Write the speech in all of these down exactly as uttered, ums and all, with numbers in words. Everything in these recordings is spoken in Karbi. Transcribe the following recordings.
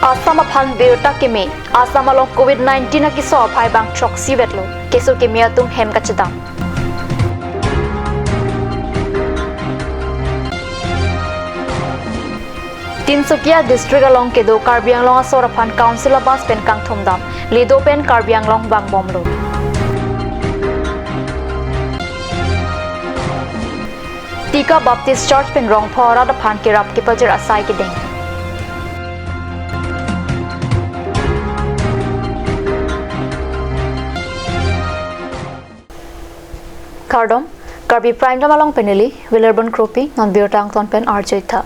Assam aphan birta keme, Assam along covid nineteen akeso aphai bang throksi vetlo, keso keme atum hem kachedam. Tinsukia district along kedo Karbi Anglong asor aphan council abus pen kangthum dam, lido pen Karbi Anglong vangbomlo. Tika Baptist Church pen Rongpho arat aphan kerap kepajir asai kedeng. Kardom, Karbi Prime Time along pen neli Wilarbon Kropi, non birta angton pen arjuitha.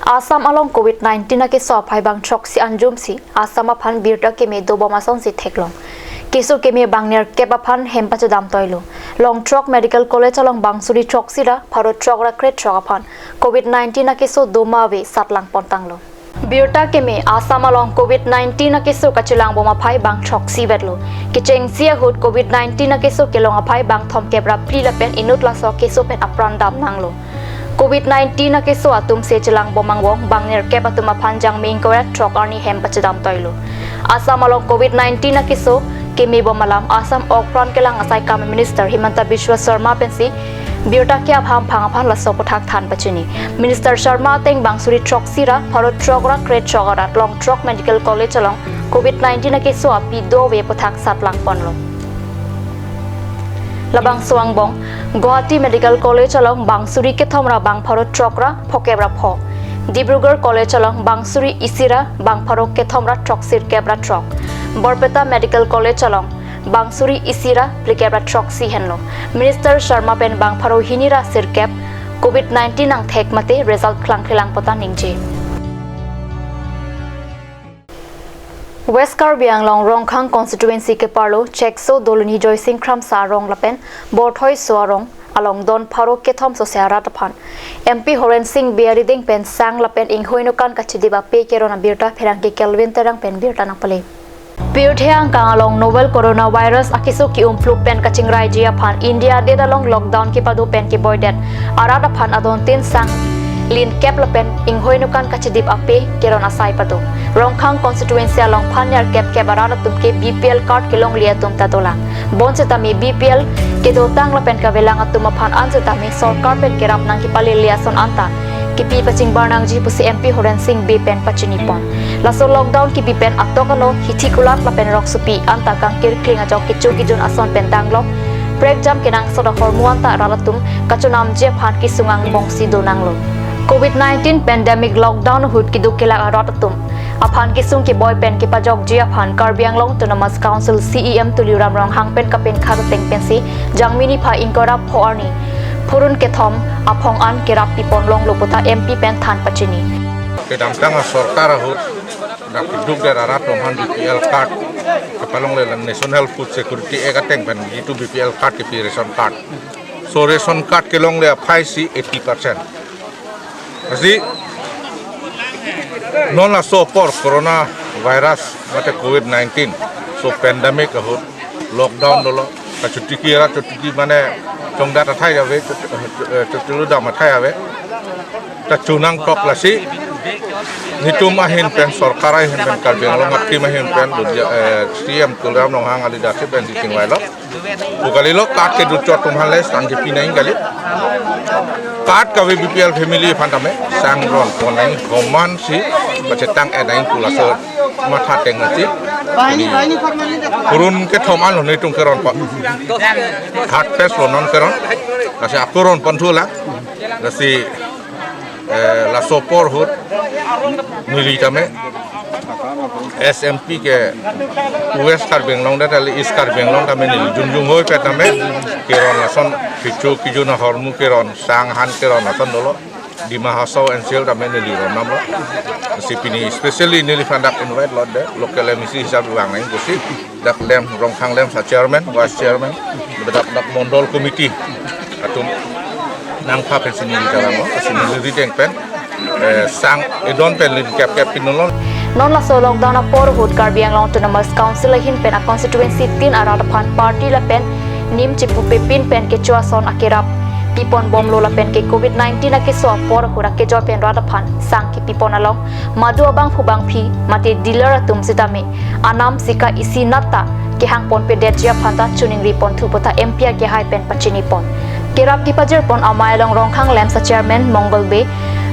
Assam along covid nineteen akeso aphai bang throksi anjumsi Assam aphan birta keme dobom asonsi theklong. Keso keme bang nerkep aphan hem pachedam toilo. Longthrok Medical College along bang suri throksi ra pharo throk ra krethrok aphan covid nineteen akeso doma ave satlang pontanglo. Birta keme, Assam along covid nineteen akeso kachelangbom aphai bang throksi vetlo. Kechengsi ahut covid nineteen akeso kelong aphai bang thomkep ra phli lapen inut laso keso pen apran damnanglo. Covid nineteen akeso atum se chelangbom angbong bang nerkep atum aphan Jangmi ingkoi ra throk arni hem pachedam toilo. Assam along covid nineteen akeso kemebom alam Assam ok pran kelang asai kam Minister Himanta Biswa Sarma pensi birta ke-ap hamphang aphan laso aputhak than pachini. Minister Sarma ateng bang suri throksi ra pharo throk ra krethrok arat Longthrok Medical College along covid nineteen akeso api do ave aputhak satlang ponlo. Labangso angbong, Guwahati Medical College along bang suri kethom ra bang pharo throk ra phokep ra pho. Dibrugarh College along bang suri isi ra bang pharo kethom ra throksirkep ra throk. Borpeta Medical College along bang suri isi ra phlikep ra throksi henlo. Minister Sarma pen bang pharo hini ra sirkep covid nineteen angthek mate result klangklelang pu ta ningje. West Karbi Anglong Rongkhang constituency keparlo Chekso Doloni Joysing Kramsa arong lapen Borthoiso arong along don pharo kethom sose arat aphan M P Horen Sing Bey arideng pen sang lapen inghoi nokan kachedip ape keron abirta pherangke Kelvin Terang pen birta nangpale. Pirthe angkang along novel coronavirus akeso ki-umphlup pen kachingraiji aphan India adet along lockdown kepado pen keboidet arat aphan adontin sang linkep lapen inghoi nokan kachedip ape keron asai pado. Rongkhang constituency along phan nerkep kep arat atum ke B P L card kelongle atum ta dolang. Bonsitame B P L kedotang lapen kavelang atum aphan ansitame sorkar pen kerap nangkepalele ason anta kipi pachingbar nangji pusi M P Horen Sing Bey pen pachini pon. Laso lockdown kipi pen atok ano hithi kulat lapen roksopi anta kangkirkling ajok kecho kejun ason pen danglok prekjam kenangsot ahormu anta rat atum kachonamji aphan kesung angbongsi donanglo. Covid nineteen pandemic lockdown ahut keduk kelak arat atum aphan kesung keboi pen kepajokji aphan Karbi Anglong Autonomous Council C E M Tuliram Ronghang pen kapinkhat ateng pensi Jangmi niphai ingkoi ra pho arni phurun kethom aphong an kerap pipon longlo pu ta M P pen than pachini. Kedamtang asorkar ahut dak duk der arat atum aphan B P L card kepalongle lang National Food Security Act ateng pen jitu B P L card kipi ration card. So ration card kelongle aphai si eighty percent. Lasi non laso apor coronavirus mate covid nineteen, so pandemic ahut lockdown dolo, kachuti ki ra chuti ki mane chongdat athai ave, chut-, eh, chutilo dam athai ave. Ta chunang kok lasi netum ahin pen, sorkar ahin pen, Karbi Anglong a-team ahin pen, Ludia, eh, C E M Tuliram Ronghang a-leadership pen si chingvailo. Pu kalilo card kedo chot atum aphan le sang kipi nangji kali. Card kave B P L family aphan tame sang ron pon nangji, homan si pachetang et nangji pu laso matha teng nangji. Phurun kethom anlo netum keron pon. Third phase lo non keron. Lasi ako ron pon thulang. Lasi, eh, laso apor ahut neli tame S M P ke West Karbi Anglong dan kali East Karbi Anglong tame neli jungjung hoi pet tame keron lason kecho kejun ahormu keron sang han keron lason dolo. Dima Hasao N C L tame neli ron damlo. Lasi pini specially neliphan dak invite lo de, local M A C hisab vang nangji pusi. Dak lem Rongkhang lem sa chairman, vice chairman, dak dak mondol committee atum nangpha pensi neli jalan lo, pensi neli rideng pen, eh, sang edon pen lin kep kep pinulon. Non laso lockdown apor ahut Karbi Anglong Autonomous Council ahin pen a-constituency tin arat aphan party lapen nim chipupe pin pen kecho ason akerap P Pipon bomlo lapen ke Covid nineteen akeso apor ahut akejoi pen rat aphan sang kipipon along madu abangphu bangphi mate dealer atum sitame anam sika isi natta kehang ponpedetji aphan ta choningri ponthu puta M P akehai pen pachinipon. Kerap kepajirpon amei along Rongkhang LAMPS a chairman Mongol Bey,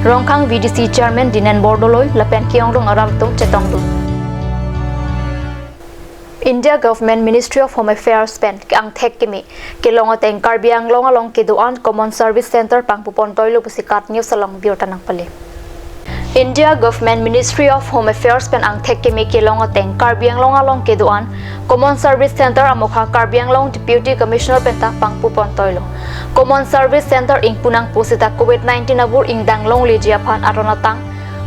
Rongkhang V D C chairman Dinen Bordoloi lapen ke-ong rong arat atum chetongdun. India Government Ministry of Home Affairs pen angthek keme kelong ateng Karbi Anglong along kedo-an Common Service Center pangpupon toilo pusi KAT News along birta nangpale. India Government Ministry of Home Affairs pen angthek keme kelong ateng Karbi Anglong along kedo-an Common Service Center amokha Karbi Anglong Deputy Commissioner penta pangpupon toilo. Common Service Center ingpu nangpo seta Covid nineteen abur ingdang longleji aphan aron atang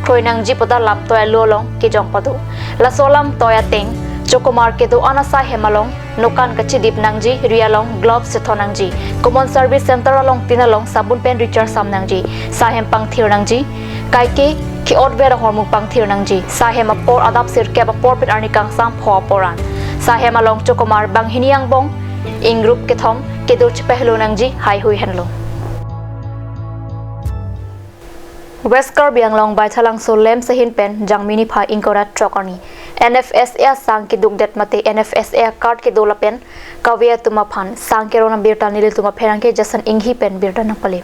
kroi nangji puta lamtoi alo along kejong pado. Laso lamtoi ateng chokomar kedo-an asai hem along nokan kachidip nangji, ri along gloves chethon nangji. Common Service Center along tin along sabun pen ri charsam nangji. Sai hem pangthir nangji. Kaike ke-otver ahormu pangthir nangji. Sai hem apor adap sirkep apor pen arni kangsam pho apor an. Sai hem along chokomar banghini angbong ingrup kethom kedo chepehlo nangji, haihui henlo. West Karbi Anglong Baithalangso LAMPS ahin pen Jangmi niphai ingkoi ra throk arni N F S A asang kedukdet mate N F S A card kedo lapen kave atum aphan sang keron abirta nelitum apherangke Jason Inghi pen birta nangpale.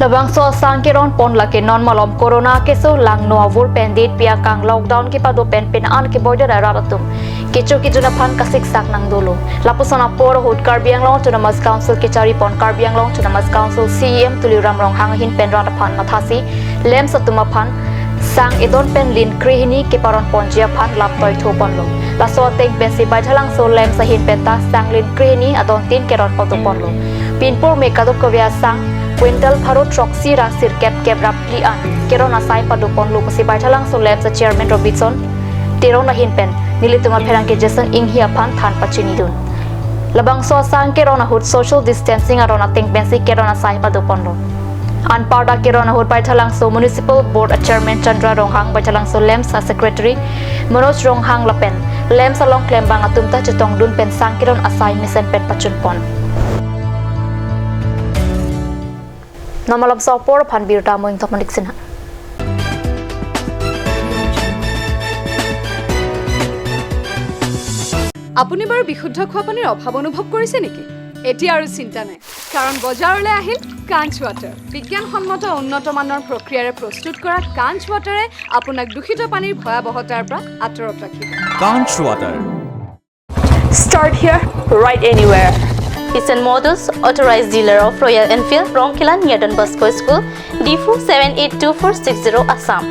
Labangso asang keron pon lake non malom corona keso langno avur pen detpi akang lockdown kepado pen penang an keboidet arat atum kecho kejun aphan kasiksak nangdolo. Lapuson apor ahut Karbi Anglong Autonomous Council kechari pon Karbi Anglong Autonomous Council C E M Tuliram Ronghang ahin pen rat aphan mathasi LAMPS atum aphan sang edon pen lin krehini keparon ponji aphan lamtoi tho ponlo. Laso ateng pensi Baithalangso LAMPS ahin penta sang lin krehini adon tin keron pado ponlo. Pinpur me kadokave asang quintal pharo throksi ra sirkep kep ra phli an keron asai pado ponlo pusi Baithalangso LAMPS a chairman Robinson Teron ahin pen nelitum apherangke Jason Inghi aphan than pachinidun. Labangso asang keron ahut social distancing aron ateng pensi keron asai pado ponlo. Anparta keron ahut Baithalangso Municipal Board a chairman Chandra Ronghang, Baithalangso LAMPS a secretary Manoj Ronghang lapen LAMPS along klembang atum ta chetongdun pen sang keron asai mesen pen pachun pon. Non malomso apor aphan birta mo ingtokmanik sinha. আপুনি বাৰু বিশুদ্ধ খোৱা পানীৰ অভাৱ অনুভৱ কৰিছে নেকি? এতিয়া আৰু চিন্তা নাই, কাৰণ বজাৰলৈ আহিল কাঞ্চ ৱাটাৰ। বিজ্ঞানসন্মত উন্নত মানৰ প্ৰক্ৰিয়াৰে প্ৰস্তুত কৰা কাঞ্চ ৱাটাৰে আপোনাক দূষিত পানীৰ ভয়াৱহতাৰ পৰা আঁতৰত ৰাখিব। Kanch Water. Start here, ride anywhere. Isan Motors, authorized dealer of Royal Enfield, Rongkhela near Don Bosco School, Diphu seven eight two four six zero, Assam.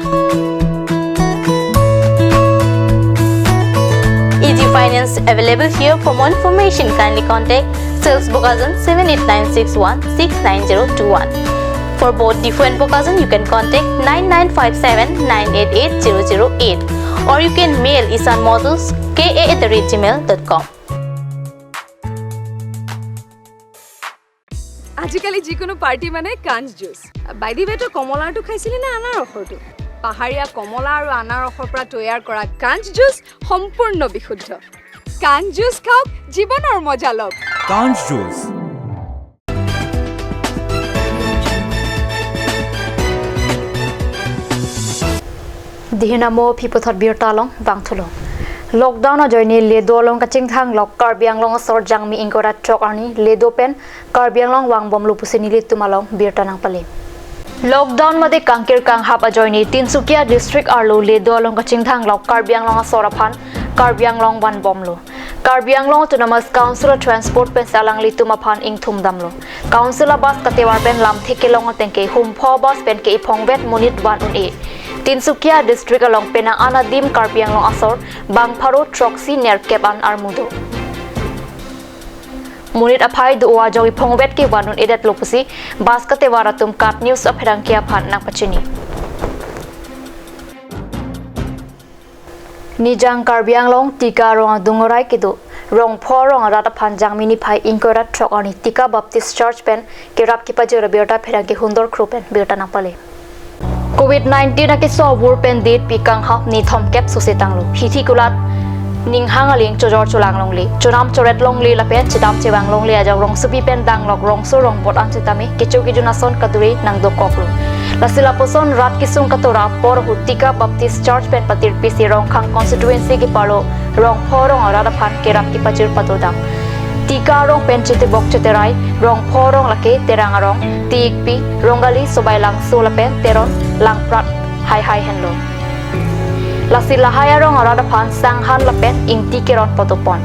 Easy finance available here. For more information, kindly contact sales Bokajan seven eight nine six one six nine zero two one. For both Diphu and Bokajan, you can contact nine nine five seven nine eight eight zero zero eight, or you can mail isan motors K A at the rate gmail dot com. আজিকালি যিকোনো পাৰ্টি মানে কাঞ্চ juice. By the ৱে, তই কমলাৰটো খাইছিলি নে আনাৰসৰটো? পাহাৰীয়া কমলা আৰু আনাৰসৰ পৰা তৈয়াৰ কৰা কাঞ্চ জুচ সম্পূৰ্ণ বিশুদ্ধ। কাঞ্চ জুচ খাওক, জীৱনৰ মজা লওক। Kanch Juice. Dihina mo phiputhot birta along vangthulo. Lockdown ajoine Ledo along kachingthang lok Karbi Anglong asor Jangmi ingkoi ra throk arni Ledo pen Karbi Anglong vangbomlo pusi nelitum along birta nangpale. Lockdown mate kangkir kanghap ajoine Tinsukia district arlo Ledo along kachingthang lok Karbi Anglong asor aphan Karbi Anglong vanbomlo. Karbi Anglong Autonomous Council a transport pensi alanglitum aphan ingthum damlo. Council a bus katevar pen lamthe kelong ateng ke humpho bus pen ke iphongvet monit van un-e. Tinsukia district along penang an adim Karbi Anglong asor bang pharo throksi nerkep an armu do. Monit aphai do-o ajok iphongvet ke van un-edetlo pusi bus katevar atum KAT News apherangke aphan nangpachini. Nijang Karbi Anglong tika rong adung orai kedo rong pho rong arat aphan Jangmi niphai ingkoi ra throk arni tika Baptist Church pen kerap kepajir abirta pherangke Hundor Kro pen birta nangpale. Covid nineteen akeso avur pen detpi kanghap ni thomkep sose tanglo. Hithi kulat Ninghang aling chojor cholang longle, chonam choret longle lapen chedam chevang longle ajok rongsopi pen danglok rongso rongbot an sitame kecho kejun ason kadure nangdokoklo. Lasi lapuson rat kesung katora apor ahut Tika Baptist Church pen patirpi si Rongkhang constituency keparlo Rongpho arong arat aphan kerap kepajir padodam. Tika arong pen chetebok cheterai Rongpho arong lake Terang arong, Ti-ikpi, Rongali, Sobailangso lapen Teron Langprat haihai henlo. Lasi lahai arong arat aphan sanghan lapen ingti keron padopon.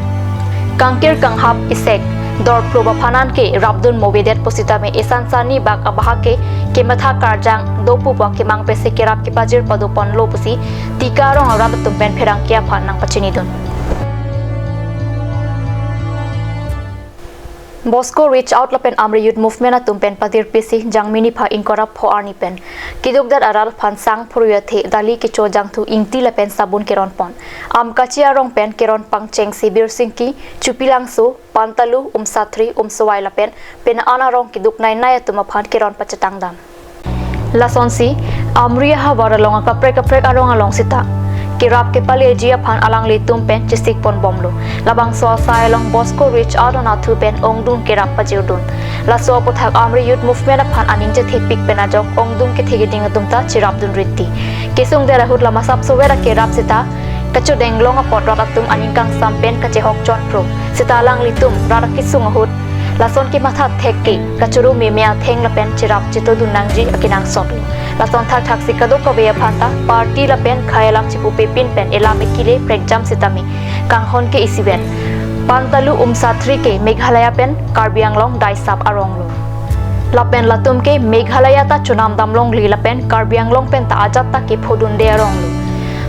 Kangkir kanghap isek dorplo aphan anke rapdun movedet pusitame isan sani bak abahak ke kematha karjang dopu ba kemang pensi kerap kepajir padoponlo pusi Tika arong arat atum pen pherangke aphan nangpachinidun. Bosco Reach Out lapen Amri Youth Movement atum pen patirpi si Jangmi niphai ingkoi ra pho arni pen kedukdet arat aphan sang phurui athe dali kecho jangthu ingti lapen sabun keronpon. Amkachi arong pen keron pangcheng si Birsingki, Chupilangso, Pantalu, Umsathri, Umsowai lapen pen an arong keduk nainai atum aphan keron pachetangdam. Lasonsi Amri ahavar along akaprek kaprek arong along sita kerap kepaleji aphan alanglitum pen chesikponbomlo. Labangso asai along Bosco Reach Out anatthu pen ongdung kerap pajirdun. Laso aputhak Amri Youth Movement aphan aning chethepik pen ajok ongdung kethe keding atum ta cherapdun riti. Kesung der ahut lamasap sover akerap sita kachodenglong apot rat atum aning kangsam pen kachehok chonpro. Sita alanglitum rat akesung ahut lason kematha thek ke kachoro meme atheng lapen cherap chetodun nangji akenangsotlo. Lason thakthak si kadokave aphan ta party lapen khei alam chepupepin pen elam ekile prekjam sitame kanghon ke isivet. Pantalu Umsathri ke Meghalaya pen Karbi Anglong daisap aronglo. Lapen latum ke Meghalaya ta chonam damlongle lapen Karbi Anglong pen ta ajat ta kephodunde aronglo.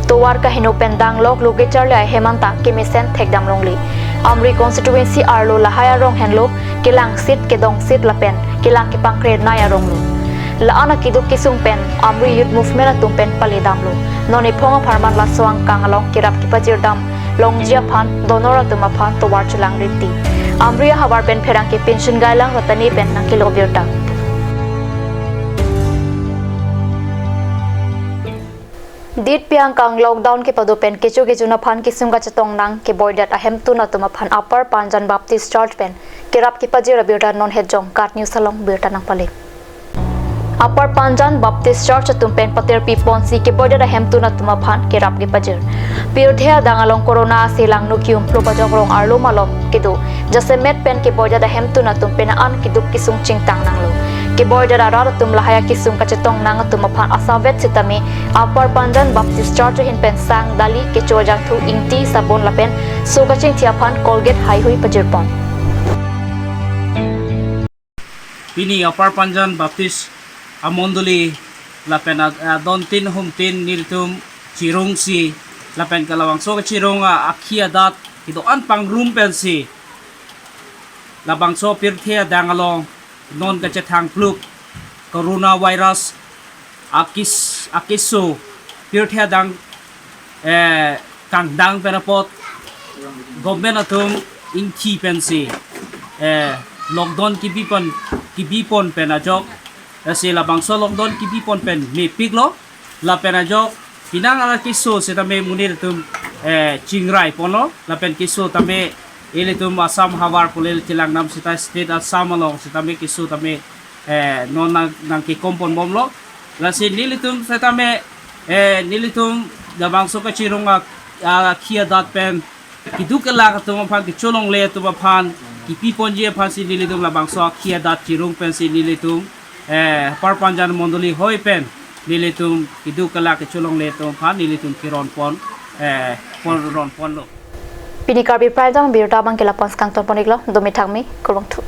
Tovar kaheno pen danglok lo kecharli ahem anta kemesen thekdamlongle. Amri constituency arlo lahai arong henlo kelangsit kedongsit lapen kelang kepangkrenei aronglo. La-an akeduk kesung pen Amri Youth Movement atum pen paledamlo. Non ephong apharman laso angkang along kerap kepajirdam longji aphan donor atum aphan tovar cholang riti. Amri ahavar pen pherangke Pinchun Gailang Ratani pen nangkelo birta. Ditpi angkang lockdown kepado pen kecho kejun aphan kesung kachetong nang keboidet ahemtun atum aphan Upper Panjan Baptist Church pen kerap kepajir abirta non hetjong KAT News along birta nangpale. Upper Panjan Baptist Church atum pen patirpi ponsi keboidet ahemtun atum aphan kerap kepajir. Pirthe adang along corona aselang nu kium plo pajok rong arlo malom kedo. Jasemet pen keboidet ahemtun atum pen an keduk kesung chingtang nanglo. Keboidet arat atum lahai akesung kachetong nang atum aphan asavet sitame Upper Panjan Baptist Church ahin pen sang dali kecho jangthu ingti sabun lapen so kachingthi aphan Colgate haihui pajirpon. Pini Upper Panjan Baptist amondoli lapen ad-, adon tin hum tin nelitum chirungsi lapen ke labangso kechirung a-, akhi adat kedo-an pangrum pensi labangso pirthe adang along non kachethang pluk coronavirus akis-, akeso pirthe adang, eh, kangdang pen apot government atum ingthi pensi, eh, lockdown kebipon, kebipon pen ajok, eh, si labangso lockdown kebipon pen mepiklo lapen ajok penang ara keso sitame monit atum, eh, chingrai ponlo lapen keso tame ilitum Assam havar pule chelang nam sita state Assam along sitame keso tame, eh, non nang, nangkekom ponbomlo. Lasi nelitum setame, eh, nelitum labangso kechirung a, akhi adat pen keduk kelak atum aphan kecholongle atum aphan kepi ponji aphansi nelitum labangso akhi adat chirung pensi nelitum, eh, Upper Panjan mondoli hoi pen nelitum keduk kelak kecholongle atum aphan nelitum keron pon, eh, pon ron ponlo. Pini Karbi Prime Time birta abang ke la-an pen kangton pon-iklo, dome thakme, kurvangthu.